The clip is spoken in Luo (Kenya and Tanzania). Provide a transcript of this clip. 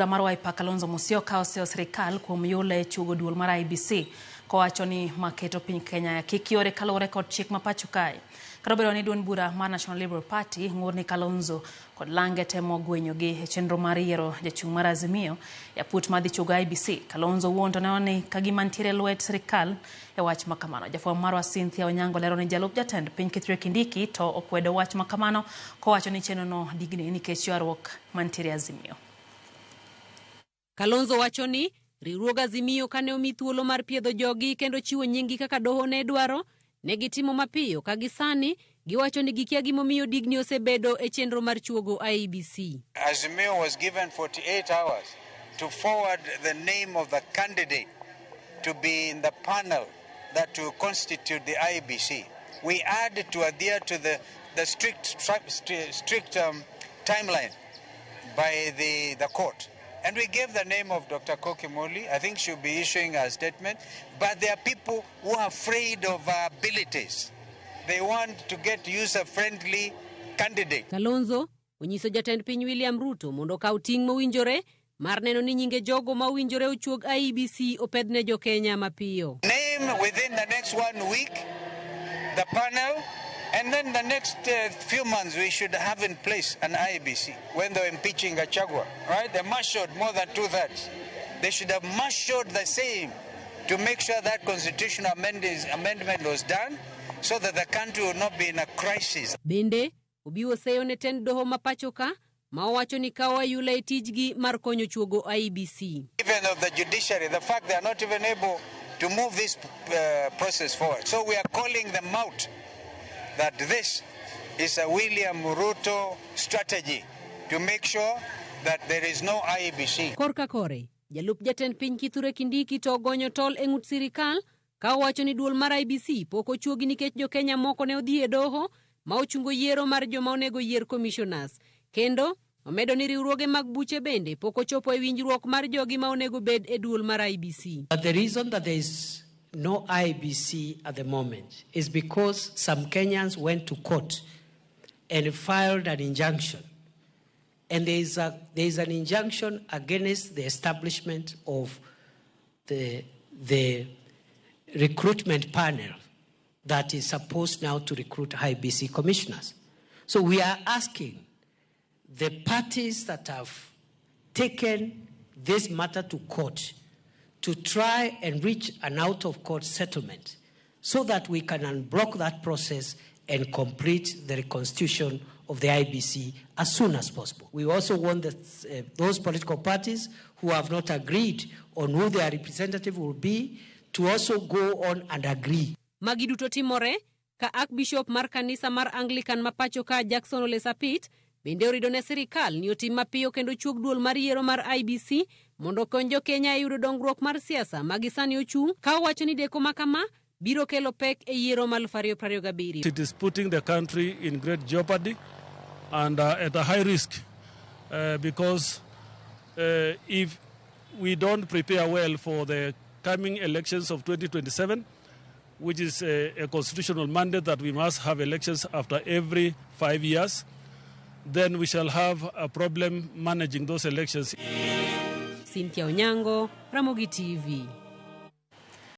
Mar Wiper Kalonzo Musyoka oseyo sirikal kuom yule chuogo duol mar IEBC kowacho ni maketo piny Kenya kik yore kaluwore kod chik ma pacho kae. Kata obedo ni duond bura mar National Liberal Party ng'ur ni Kalonzo kod lange temo gwenyogi e chenro mar yiero jachung' mar Azimio e aput madhi chuogo IEBC, Kalonzo owuon to neno ni kagima nitiere lwet sirikal e wach ma kamano. Jafwambo marwa Cynthia Onyango lero ni jalup jatend piny Kithure Kindiki to okwedo wach ma kamano kowacho ni chenrono digni nikech ywaruok mantiere Azimio. Kalonzo wacho ni riwruog Azimio kane omi thuolo mar piedho jogi kendo chiwo nyinggi kaka doho ne dwaro, ne gitimo mapiyo ka gisani giwacho ni gikia gimomiyo digni osebedo e chenro mar chuogo IEBC. Azimio was given 48 hours to forward the name of the candidate to be in the panel that will constitute the IEBC. We had to adhere to the strict timeline by the court. And we gave the name of Dr. Koki Muli. I think she'll be issuing a statement. But there are people who are afraid of our abilities. They want to get user-friendly candidate. Kalonzo onyiso jatend piny William Ruto mondo okaw ting' mowinjore mar neno ni nyinge jogo ma owinjore ochuog IEBC opedh ne jokenya mapiyo. Name within the next one week the panel, and then the next few months we should have in place an IEBC. When they were impeaching Gachagua, right? They marshaled more than two-thirds. They should have marshaled the same to make sure that constitutional amendment was done so that the country will not be in a crisis. Bende, obiwo seyo ne tend doho ma pacho ka ma owacho ni kawo ayula e tijgi mar konyo chuogo IEBC. Even of the judiciary, the fact they are not even able to move this process forward. So we are calling them out that this is a William Ruto strategy to make sure that there is no IEBC. Korka kore, jalup jatend piny Kithure Kindiki to ogonyo tol e ng'ut sirikal ka owacho ni duol mar IEBC pok ochuogi nikech jokenya moko ne odhi e doho ma ochungo yiero mar joma onego yier commissioners. Kendo omedo ni riwruoge mag buche bende pok ochopo e winjruok mar jogi ma onego bed e duol mar IEBC. But the reason that there is no IEBC at the moment is because some Kenyans went to court and filed an injunction. And there is an injunction against the establishment of the recruitment panel that is supposed now to recruit IEBC commissioners. So we are asking the parties that have taken this matter to court to try and reach an out-of-court settlement so that we can unblock that process and complete the reconstitution of the IEBC as soon as possible. We also want those political parties who have not agreed on who their representative will be to also go on and agree. Magi duto timore ka Archbishop mar kanisa mar Anglican ma pacho ka Jackson Ole Sapit bende orido ne sirikal ni otim mapiyo kendo chuog duol mar yiero mar IEBC mondo okony jokenya e yudo dongruok mar siasa ma gisani ochung' ka owacho ni deko ma kama biro kelo pek e yiero mar 2027. It is putting the country in great jeopardy and at a high risk because if we don't prepare well for the coming elections of 2027, which is a constitutional mandate that we must have elections after every 5 years, then we shall have a problem managing those elections. Cynthia Onyango, Ramogi TV.